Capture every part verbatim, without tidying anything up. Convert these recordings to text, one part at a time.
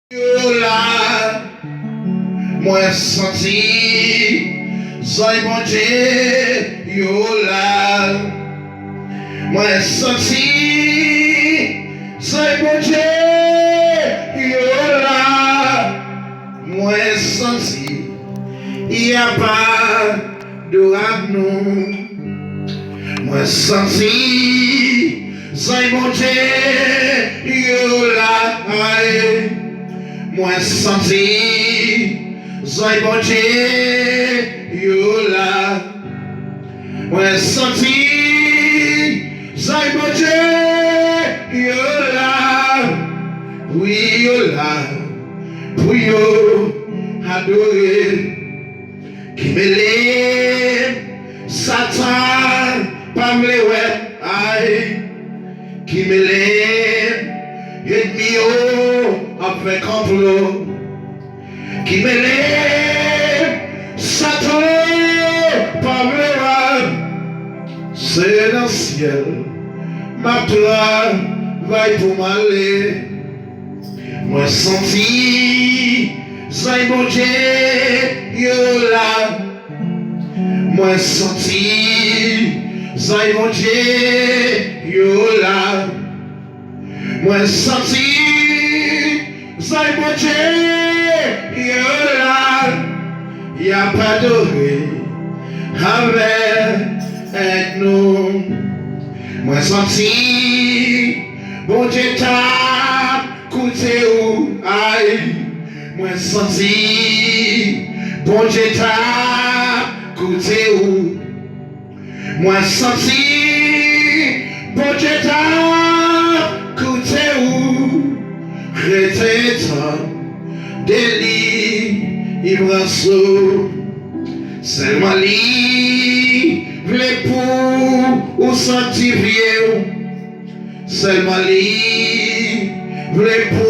Yo la, mwen santi zanj Bondye yo la. Mwen santi zanj Bondye yo la. Mwen santi y ap adore nou. Mwen santi zanj Bondye yo la. Mwen santi zanj Bondye yo la. Mwen santi zanj Bondye yo la. Wi, yo la pou yo adore. Ki mele Satan pa vle wè, ay. Ki mele enmi yo ap fè konplo. Ki mele Satan pa vle wè. Se nan syèl m ap travay pou m ale. Mwen santi zanj Bondye yo la. Mwen santi zanj Bondye yo la. Mwen santi zanj Bondye yo la. Y ap adore avèk nou. Mwen santi Bondye t ap koute ou, ay. Mwen santi Bondye t ap koute ou. Mwen santi Bondye t ap koute ou. Rete tann delivrans ou. Sèlman li vle pou ou sanktifye ou. Sèlman li vle pou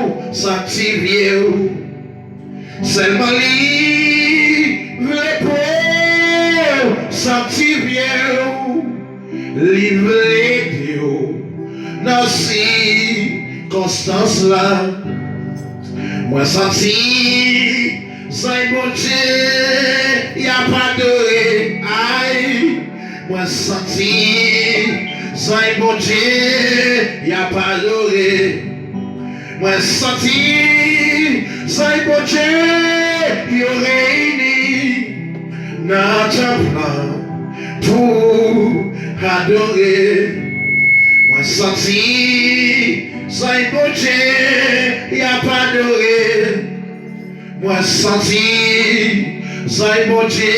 w sanktifye w. Sèlman li vle pou w sanktifye w. Li vle ede w nan sikonstans la. Mwen santi zanj Bondye y ap adore. Ay, mwen santi zanj Bondye y ap adore. Mwen santi zanj Bondye yo reyini nan tanp lan pou adore. Mwen santi zanj Bondye y ap adore. Mwen santi zanj Bondye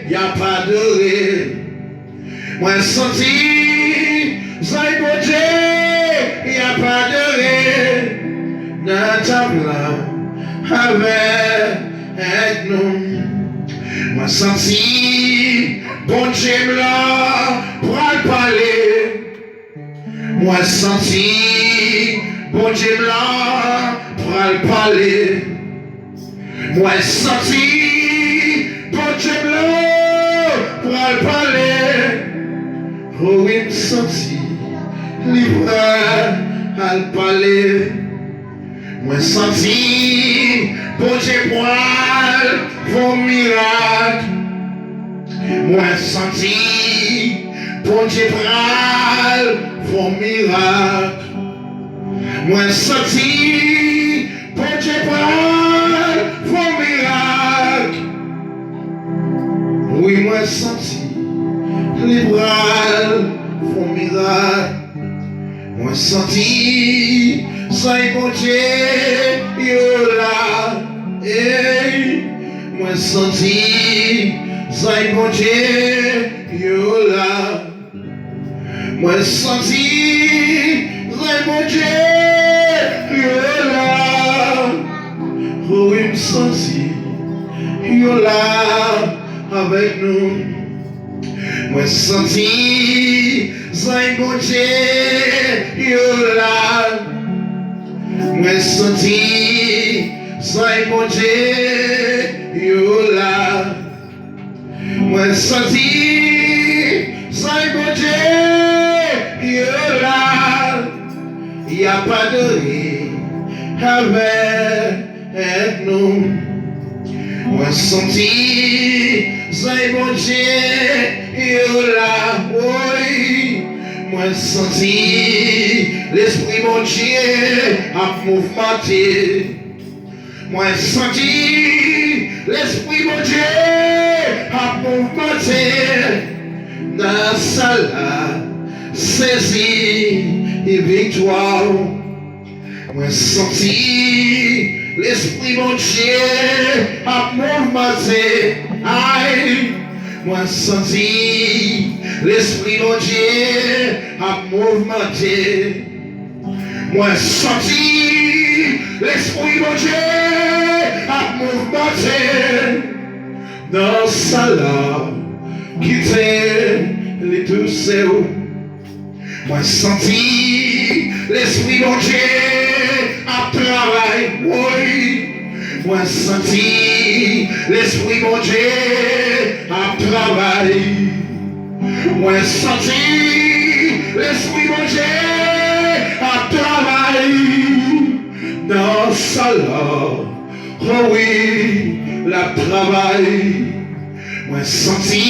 y ap adore. Mwen santi zanj Bondye y ap adore nan tanp lan avèk nou. Mwen santi Bondye m lan pral pale. Mwen santi Bondye m lan pral pale. Mwen santi Bondye m lan pral pale. O wi, m santi li pral pale. Mwen santi Bondye pral fè yon mirak. Mwen santi Bondye pral fè yon mirak. Mwen santi Bondye pral fè yon mirak. Wi, mwen santi li pral fè yon mirak. Mwen santi zanj Bondye yo la. Ey, mwen santi zanj Bondye yo la. Mwen santi zanj Bondye yo la. O wi, m santi yo la avèk nou. Mwen santi zanj Bondye yo la. Mwen santi zanj Bondye yo la. Mwen santi zanj Bondye yo la. Y ap adore avèk nou. Mwen santi zanj Bondye yo la, woy. Mwen santi Lespri Bondye ap mouvmante. Mwen santi Lespri Bondye ap mouvmante nan sal la, sezi viktwa. Mwen santi Lespri Bondye ap mouvmante. Ay, mwen santi Lespri Bondye ap mouvmante. Mwen santi Lespri Bondye ap mouvmante nan sal la. Kite li touse w. Mwen santi Lespri Bondye ap travay, woy. Mwen santi Lespri Bondye ap travay. Mwen santi Lespri Bondye ap travay nan sal la. O wi, l ap travay. Mwen santi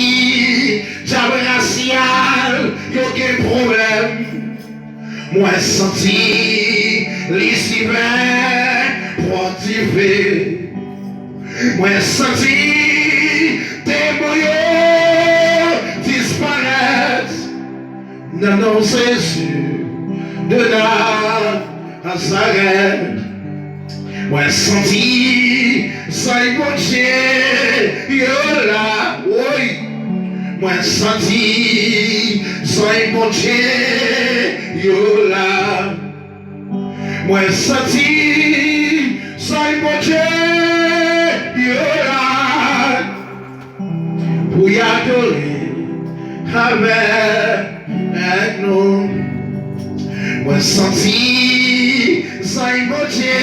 dyab rasyal yo gen pwoblèm. Mwen santi Lisifè pran dife. Mwen santi demon yo disparèt nan non Jezi de Nazarèt. Mwen santi zanj Bondye yo la, woy. Mwen santi zanj Bondye yo la. Mwen santi zanj Bondye yo la. Pou y adore avèk nou. Mwen santi zanj Bondye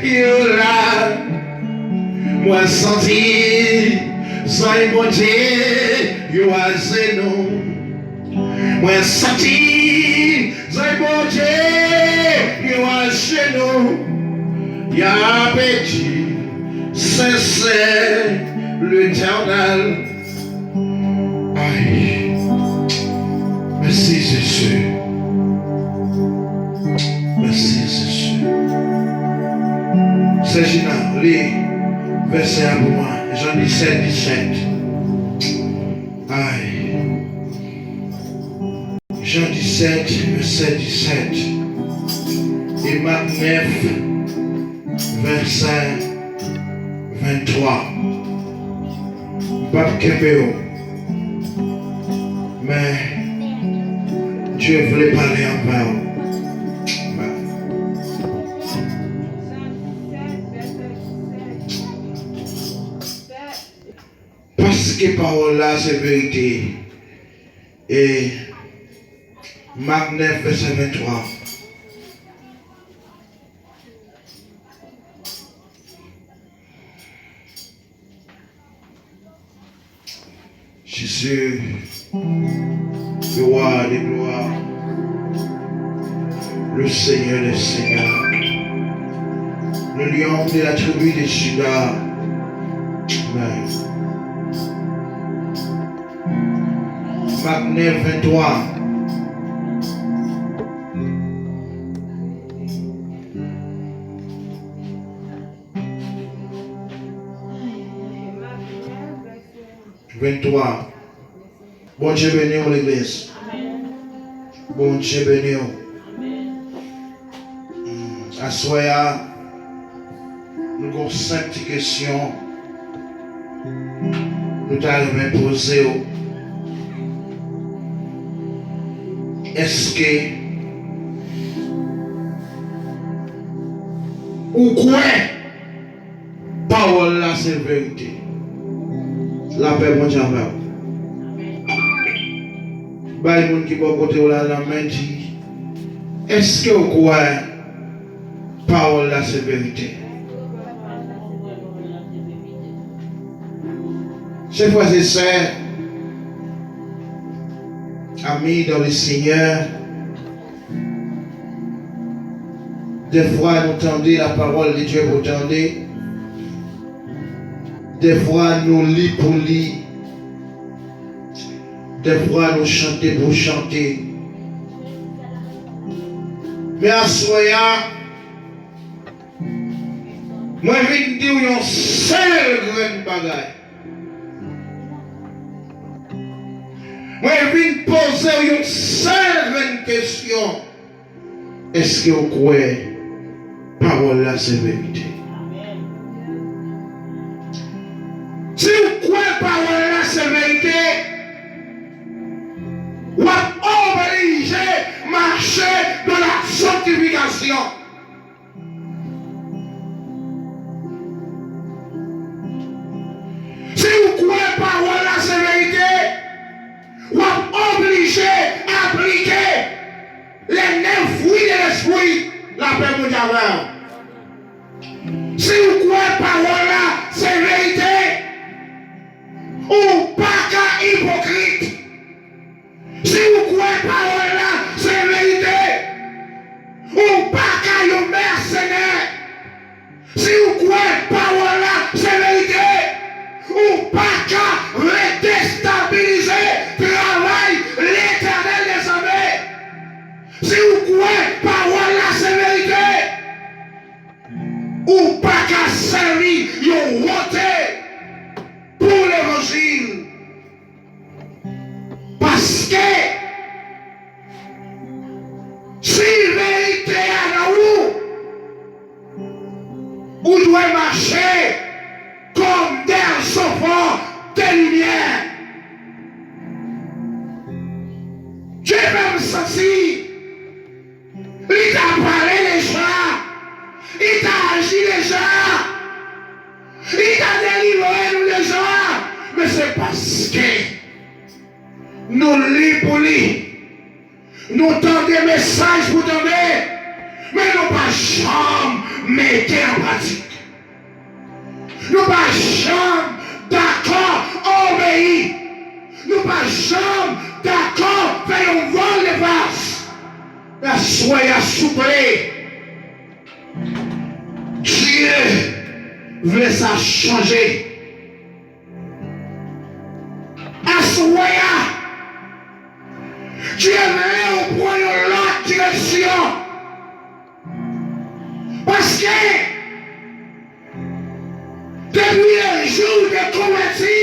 yo la. Mwen santi zanj Bondye yo ajenou. Mwen santi zanj Bondye yo ajenou. Y ap di, Sen, Sen, Letènèl. Ay. Mèsi, Jezi. Mèsi, Jezi. Sè Gina, li vèsè a pou mwen. Jan disèt, disèt. Ay. Jan disèt, vèsè disèt. E Mak nèf, vèsè venntwa. M p ap kenbe w, men Dye vle pale avè w. Paske pawòl la se verite. E Mak nèf, vèsè venntwa. Jésus, le roi des gloires, le Seigneur des seigneurs, le lion de la tribu de Juda. Amen. Mak nèf, venntwa. Venntwa. Bondye beni w, legliz. Bondye beni w. Hmm, aswè a, nou gon senp ti kesyon nou ta renmen poze w. Èske ou kwè pawòl la se verite? Lapè Bondye avè w. Bay moun ki bò kote w la lanmen, di, èske w kwè pawòl la se verite? Chè frè e sè, ami dans le Seigneur, Dèfwa nou tande lapawòl de Dye pou tande. Dèfwa nou li pou li. Dèfwa nou chante pou chante. Men aswè a, mwen vin di w yon sèl grenn bagay. Mwen vin poze w yon sèl grenn kesyon. Èske w kwè pawòl la se verite? Si w kwè pawòl la se verite, w ap oblije mache nan la sanctification. Si w kwè pawòl la se verite, w ap oblije aplike les neuf fruits de l'esprit. Lapè Bondye avè w. Si w kwè pawòl la se verite, ou pa ka ipokrit. Si w kwè pawòl la se verite, ou pa ka yon mèsenè. Si w kwè pawòl la se verite, ou pa ka vle destabilize travay Letènèl dèzame. Si w kwè pawòl la se verite, ou pa ka sèvi yon wonte pou levanjil. Paske si verite a nan ou, ou dwe mache comme des enfants de lumière. Dye fè m santi li ta pale deja, li ta aji deja, li ta delivre nou deja, men se paske nou li pou li. Nou tande mesaj pou tande, men nou pa janm mete an pratik. Nou pa janm dakò obeyi. Nou pa janm dakò fè yon vòl de fas. Aswè a, souple, Dye vle sa chanje. Aswè a, Dye vle w pran yon lòt direksyon. Paske depi lejou w te konvèti,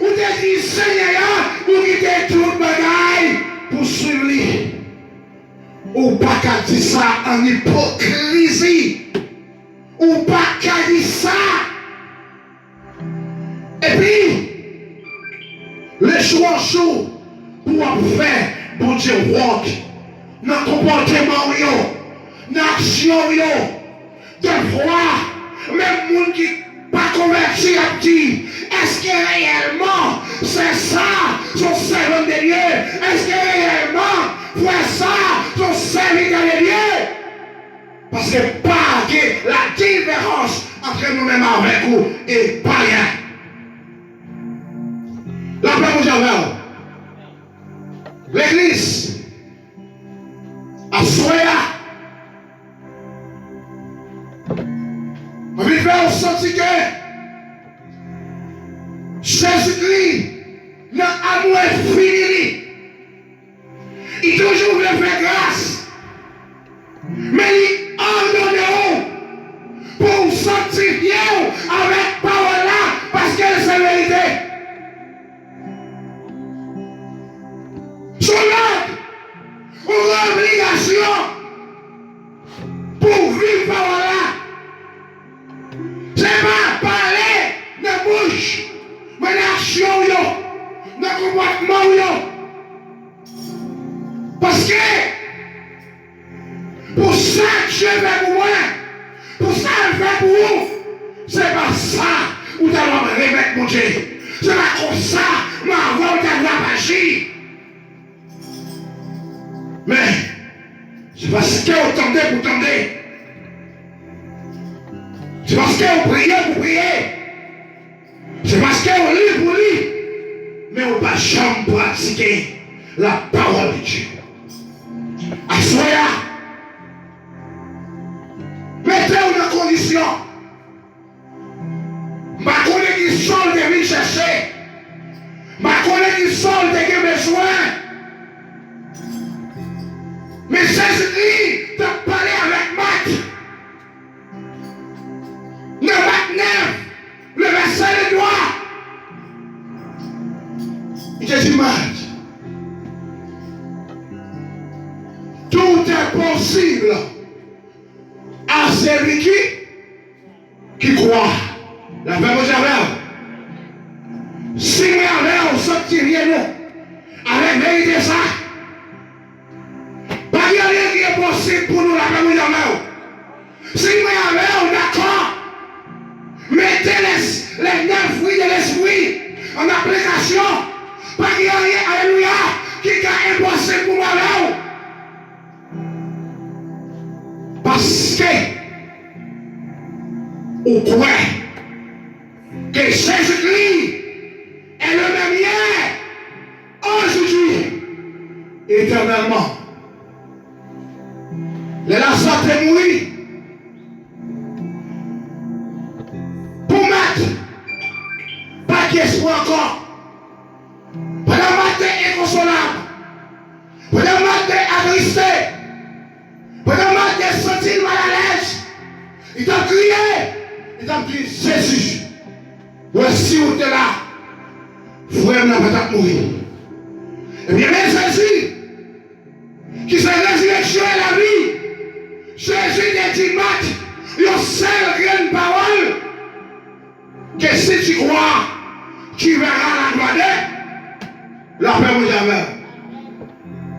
ou te di Senyè a, ou kite tout bagay pou w swiv li. Ou pa ka di sa an ipokrizi. Ou pa ka di sa. Epi, le jou an jou, pou w ap fè Bondye wont nan konpòteman w yo, nan aksyon w yo. Dèfwa, menm moun ki pa konvèti ap di, èske reyèlman sè sa se yon sèvant de Dye? Èske reyèlman frè sa se yon sèvitè de Dye? Paske pa gen ladiferans ant nou menm avèk ou e payen. Lapè Bondye avè w. Legliz, aswè a, mwen vin fè w santi ke Jezikri, nan amou enfini li, li toujou vle fè gras, men li òdone w pou w sanktifye w avèk pawòl la, paske l se verite. Se yon lòd, yon obligasyon pou w viv pawòl la. Se pa pale nan bouch, men nan aksyon w yo, nan konpòtman w yo. Paske, pou sa Dye fè pou mwen, pou sa l fè pou ou, se pa sa ou ta dwe remèt Bondye. Se pa konsa m avè w ta dwe ap aji. Men, se paske w tande pou tande. Se paske w priye pou priye. Se paske w li pou li, men w pa janm pratike la parole de Dieu. Aswè a, kondisyon. M pa konnen ki sa w te vin chèche. M pa konnen ki sa w te gen bezwen. Men Jezikri t ap pale avèk Mat. Nan Mat nèf, le vèsè de twa, li te di Mat, tout est possible à celui qui, qui croit. Lapè Bondye avè w. Si mwen avè w, sanktifye nou avèk verite sa. Pa gen anyen ki enposib pou nou, lapè Bondye avè w. Si mwen avè w, dakò. Mete les, les neuf fruits de l'esprit an aplikasyon. Pa gen anyen, alelouya, ki ka enposib pou mwen avè w. Paske ou kwè ke Jezikri est le même hier, aujourd'hui, éternellement. Lè Laza te mouri, pou Mat, pa gen espwa ankò. Pandan Mat te enkonsolab, pandan Mat te atriste, pandan Mat te santi l malalèz, li t ap kriye, li t ap di, Jezi, wè si w te la, frè m nan pa t ap mouri. Ebyen, men Jezi, ki se rezireksyon e lavi, Jezi te di Mat yon sèl grenn pawòl, que si tu crois, tu verras la gloire de, lapè Bondye avè w.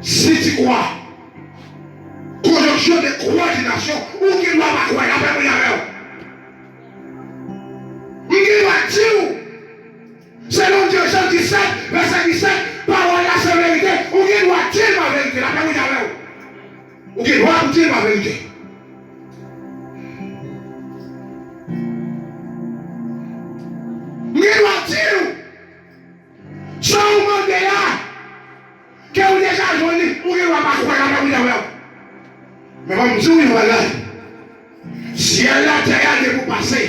Si tu crois, konjonksyon de kowòdinasyon, ou gen dwa pa kwè, lapè Bondye avè w. M gen dwa di w, selon Jan disèt, vèsè disèt, pawòl la se verite, ou gen dwa di l pa verite, lapè Bondye avè w. Ou gen dwa pou di l pa verite. M gen dwa di w, sa w mande a, ke w deja jwenn li, ou gen dwa pa kwè, lapè Bondye avè w. Men ban m di w yon bagay. Syèl la, tè a gen pou pase.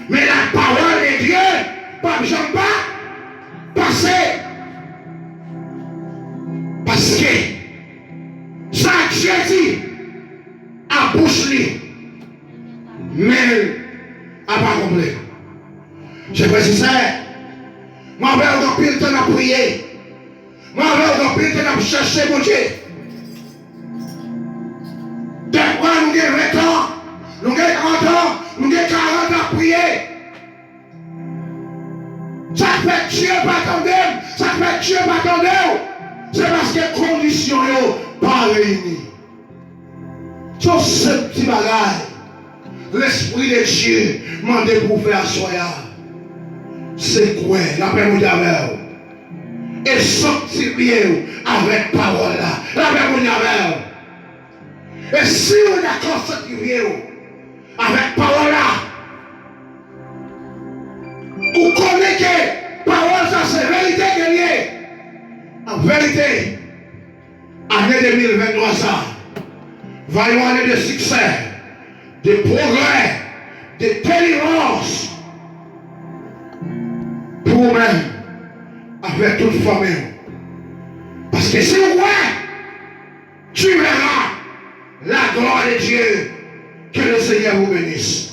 Men la parole de Dieu p ap janm pa pase. Paske sa Dye di a bouch li, men l ap akonpli. Chè frè, sè, mwen avè w gen anpil tan n ap priye. Mwen avè w gen anpil tan n ap chèche Bondye. Dèfwa nou gen ven tan, nou gen trant an, nou gen karant an ap priye. Sa k fè Dye pa tande m, sa k fè Dye pa tande w, se paske kondisyon yo pa reyini. Se yon senp ti bagay Lespri de Dye mande pou w fè aswè a, se kwè. Lapè Bondye avè w. E sanktifye w avèk pawòl la. Lapè Bondye avè w. E si w dakò sanktifye w avèk pawòl la, ou konnen ke pawòl sa se verite ke l ye. An verite, ane de mil venntwa sa va yon ane de siksè, de pwogrè, de delivrans pou ou menm avèk tout fanmi w. Paske si w kwè, tu verras la gloire de Dieu. Que le Seigneur vous bénisse.